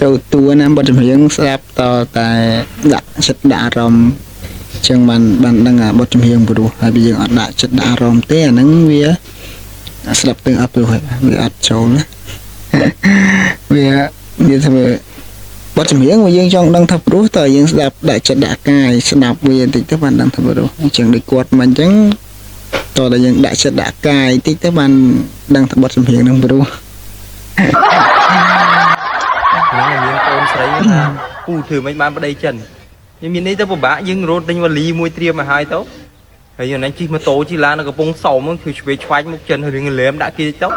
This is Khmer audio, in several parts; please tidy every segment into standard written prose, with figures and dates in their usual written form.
ចូលតួណាបទចម្រៀងស្ដាប់តតែដាក់ចិត្តដាក់អារម្មណ៍ចឹងបានបានដឹងអាបទចម្រៀងព្រោះហើយបើយើងអត់ដាក់ចិត្តដាក់អារម្មណ៍ទេអាហ្នឹងវាស្ដាប់ទៅអត់ព្រោះហើយវាអត់ចូលណាវានិយាយថាបទចម្រៀងបើយើងចង់ដឹងថាព្រោះតើយើងស្ដាប់ដាក់ចិត្តដាក់កាយស្ដាប់វាបន្តិចទៅបានដឹងថាព្រោះអញ្ចឹងដូចគាត់មកអញ្ចឹងតើតែយើងដាក់ចិត្តដាក់កាយតិចទៅបានដឹងថាបទចម្រៀងនឹងព្រោះ ហ្នឹងមានកូនស្រីថាពូធ្វើមិនបានប្តីចិនយើងមាននេះទៅពិបាកយើងរត់ទិញវ៉ាលីមួយត្រៀមមកហើយទៅហើយយ៉ាងណាជិះម៉ូតូជិះឡាននៅកំពង់សោមគឺឆ្វេងឆ្វាច់មុខចិនរឿងលែមដាក់គេទៅ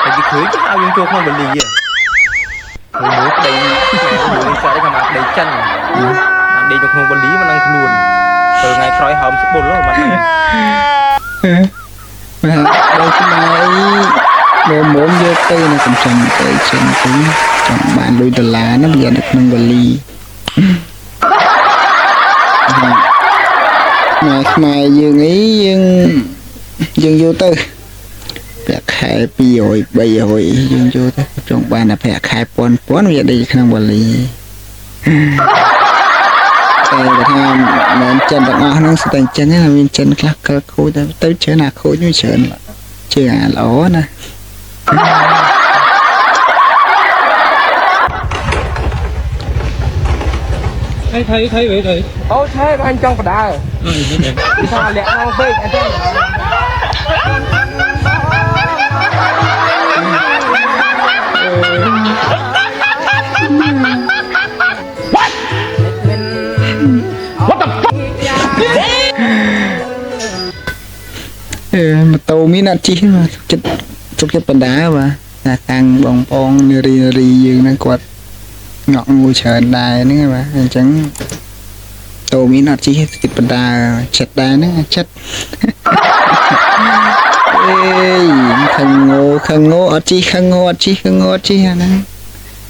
ហើយគេឃើញគេហៅយើងចូលក្នុងវ៉ាលីហើយមួយប្តីមួយស្រីក៏មកប្តីចិនបានដេកនៅក្នុងវ៉ាលីមិនដឹងខ្លួនទៅថ្ងៃក្រោយហើមស្បុលបាន បាទដល់ខ្មែរមើលមុំយកទៅនៅកំចឹងទៅចិនទៅចង់បានលុយដុល្លារណាវានៅក្នុងវ៉ាលីខ្មែរខ្មែរយើងអីយើងយើងយកទៅប្រាក់ខែ200 300យើងយកទៅចង់បានតែប្រាក់ខែពាន់ពាន់វាដេកក្នុងវ៉ាលីតែគាត់ថាមិនចិនទាំងអស់ហ្នឹងស្ទើរតែចិនណាមានចិនខ្លះកិលខូចតែទៅច្រើនអាខូចនោះច្រើនជាងអាល្អណា thấy thấy thấy vậy thấy អូឆេអញចង់បដើគេថាលាក់មកពេកអញ្ចឹង អឺម៉ូតូមានអត់ជិះបាទចិត្តសុខចិត្តបណ្ដាបាទតែខាងបងប្អូននារីនារីយើងហ្នឹងគាត់ងក់ងួយច្រើនដែរហ្នឹងបាទអញ្ចឹងតូមានអត់ជិះចិត្តបណ្ដាចិត្តដែរហ្នឹងចិត្តអេយខឹងងោខឹងងោអត់ជិះខឹងងោអត់ជិះខឹងងោអត់ជិះអាហ្នឹង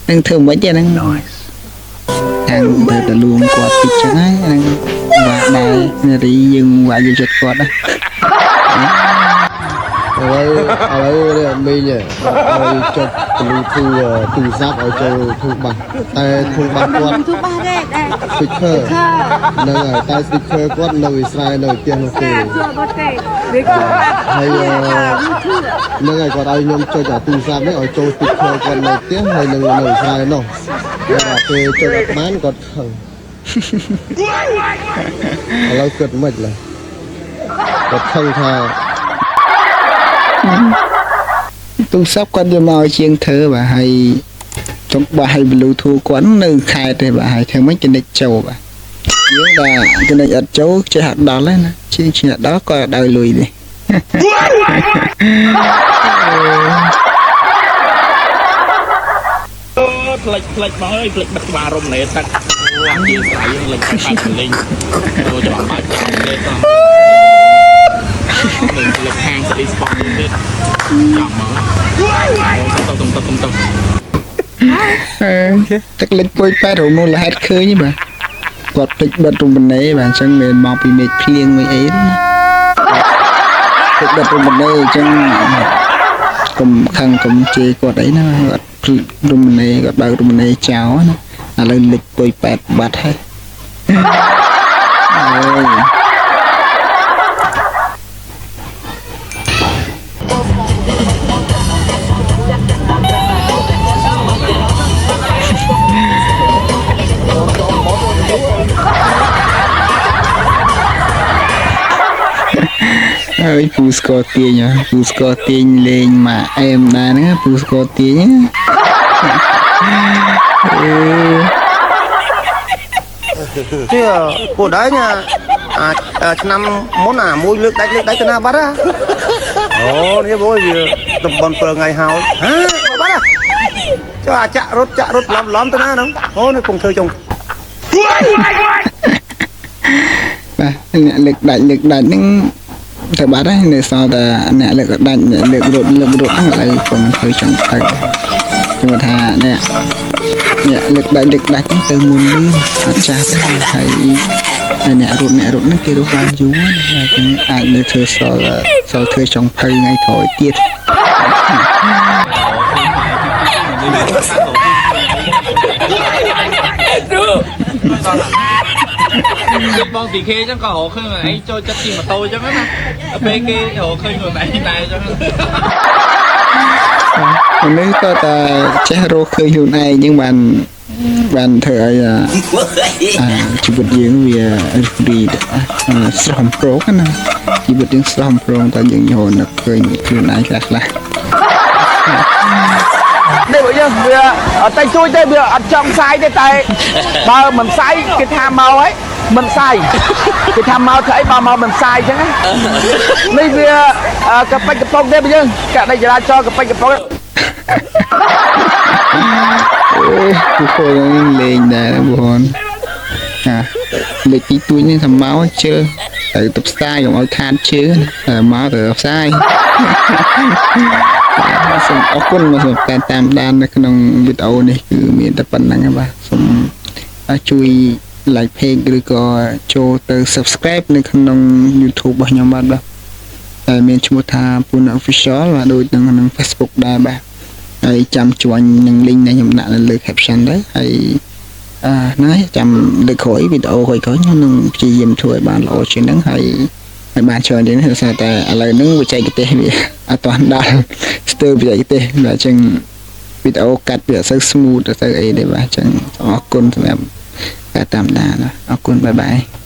នឹងធ្វើមិនទេអាហ្នឹងខាងទៅតលួងគាត់តិចចឹងហើយហ្នឹងបាទដែរនារីយើងវាយយកចិត្តគាត់ណា ឥឡូវឥឡូវនេះមីងឲ្យចុច Bluetooth ទូរស័ព្ទឲ្យចូលធូបាសតែធូបាសគាត់ ទូបាសទេដែរ speaker ហ្នឹងហើយតែ speaker គាត់នៅអ៊ីស្រាអែលនៅផ្ទះនោះទេ ជួគាត់ទេវាគឺ ហើយហ្នឹងហើយគាត់ឲ្យខ្ញុំចុចអាទូរស័ព្ទនេះឲ្យចូល speaker គាត់នៅផ្ទះហើយនឹងនៅអ៊ីស្រាអែលនោះតែពេលចុចអត់បានគាត់ខឹងឥឡូវគិតមិនឡើយគាត់ខឹងថា ទូរស័ព្ទគាត់យកមកឲ្យជាងធ្វើបាទហើយចុងបោះឲ្យ Bluetooth គាត់នៅខេត្តទេបាទហើយធ្វើម៉េច connect ចូលបាទយើងបាទ connect អត់ចូលចេះអត់ដល់ទេណាជាងជាងអត់ដល់ក៏អត់ឲ្យលុយទេ ផ្លិចផ្លិចបងអើយផ្លិចបិទក្បាលរំលែទឹកអញយើងស្រ័យយើងលិចបាច់លេងចូលច្រឡំបាច់ចាំលេងតោះនឹងលិចហាងស្អីស្ប៉ង់ទៀតចាំមកទៅទៅទៅទៅ ទឹកលិចពុយប៉ែតរមូលហេតុឃើញបាទគាត់ភ្លេចបិទរំនេបាទអញ្ចឹងមិនមកពីមេឃភ្លៀងមួយអីណាភ្លេចបិទរំនេអញ្ចឹងកុំខឹងកុំជេរគាត់អីណាគាត់ភ្លេចរំនេគាត់បើករំនេចោលណាឥឡូវលិចពុយប៉ែតបាត់ហើយអើយហើយពូស្គរទាញពូស្គរទាញលេងមកអែមដែរហ្នឹងពូស្គរទាញអឺ ជាពួកដែរញ៉ាអាឆ្នាំមុនអាមួយលើកដាច់លើកដាច់ទៅណាបាត់ហ៎អូនេះបងវាតំបន់7ថ្ងៃហើយហាបាត់ហ៎ចុះអាចាក់រត់ចាក់រត់ឡំឡំទៅណាហ្នឹងអូនេះគង់ធ្វើចុង បាទអ្នកលើកដាច់លើកដាច់ហ្នឹងទៅបាត់ហើយនៅសល់តែអ្នកលើកដាច់អ្នកលើករត់លើករត់ហ្នឹងឥឡូវកំពុងធ្វើចុងទៅខ្ញុំថាអ្នកអ្នកលើកដាច់លើកដាច់ហ្នឹងទៅមុនលឿនអត់ចាស់ទេហើយហើយអ្នករត់អ្នករត់ហ្នឹងគេរស់បានយូរណាហើយចឹងអាចនៅធ្វើសល់សល់ធ្វើចុងភៅថ្ងៃក្រោយទៀត ដូចបង CK ចឹងក៏រកឃើញខ្លួនឯងចូលចិត្តជិះម៉ូតូចឹងណាដល់ពេលគេរកឃើញខ្លួនឯងដែរចឹង មនុស្សក៏តែចេះរកឃើញខ្លួនឯងចឹងបានបានធ្វើឲ្យអាអាជីវិតយើងវារីករាយស្រស់អំព្រងណាជីវិតយើងស្រស់អំព្រងតែយើងយល់នឹកឃើញខ្លួនឯងខ្លះខ្លះ នេះបើយើងវាតែជួយទេវាអត់ចង់ផ្សាយទេតែបើមិនផ្សាយគេថាមកហើយមិនផ្សាយគេថាមកធ្វើអីបើមកមិនផ្សាយអញ្ចឹងណានេះវាកប៉ិចកប៉ុងទេបើយើងករណីចរាចរណ៍កប៉ិចកប៉ុង អេពូខូនឹងលេងដែរបងអាលេខទីទួញនេះថាមកជិលទៅទៅផ្សាយកុំឲ្យខាតជើងតែមកទៅផ្សាយបាទសូមអរគុណមកសម្រាប់ការតាមដាននៅក្នុងវីដេអូនេះគឺមានតែប៉ុណ្្នឹងឯងបាទសូមជួយ like page ឬក៏ចូលទៅ subscribe នៅក្នុង YouTube របស់ខ្ញុំបាទបាទដែលមានឈ្មោះថា Puna Official បាទដូចនឹងក្នុង Facebook ដែរបាទហើយចាំជួញនឹង link ដែលខ្ញុំដាក់នៅលើ caption ដែរហើយអឺហ្នឹងហើយចាំលើកក្រោយវីដេអូក្រោយៗខ្ញុំនឹងព្យាយាមធ្វើឲ្យបានល្អជាងហ្នឹងហើយឲ្យបានច្រើនជាងនេះដោយសារតែឥឡូវហ្នឹងបច្ចេកទេសវាអត់ទាន់ដល់ស្ទើរបច្ចេកទេសបាទអញ្ចឹងវីដេអូកាត់វាអត់សូវ smooth អត់សូវអីទេបាទអញ្ចឹងអរគុណសម្រាប់ការតាមដានអរគុណ bye bye.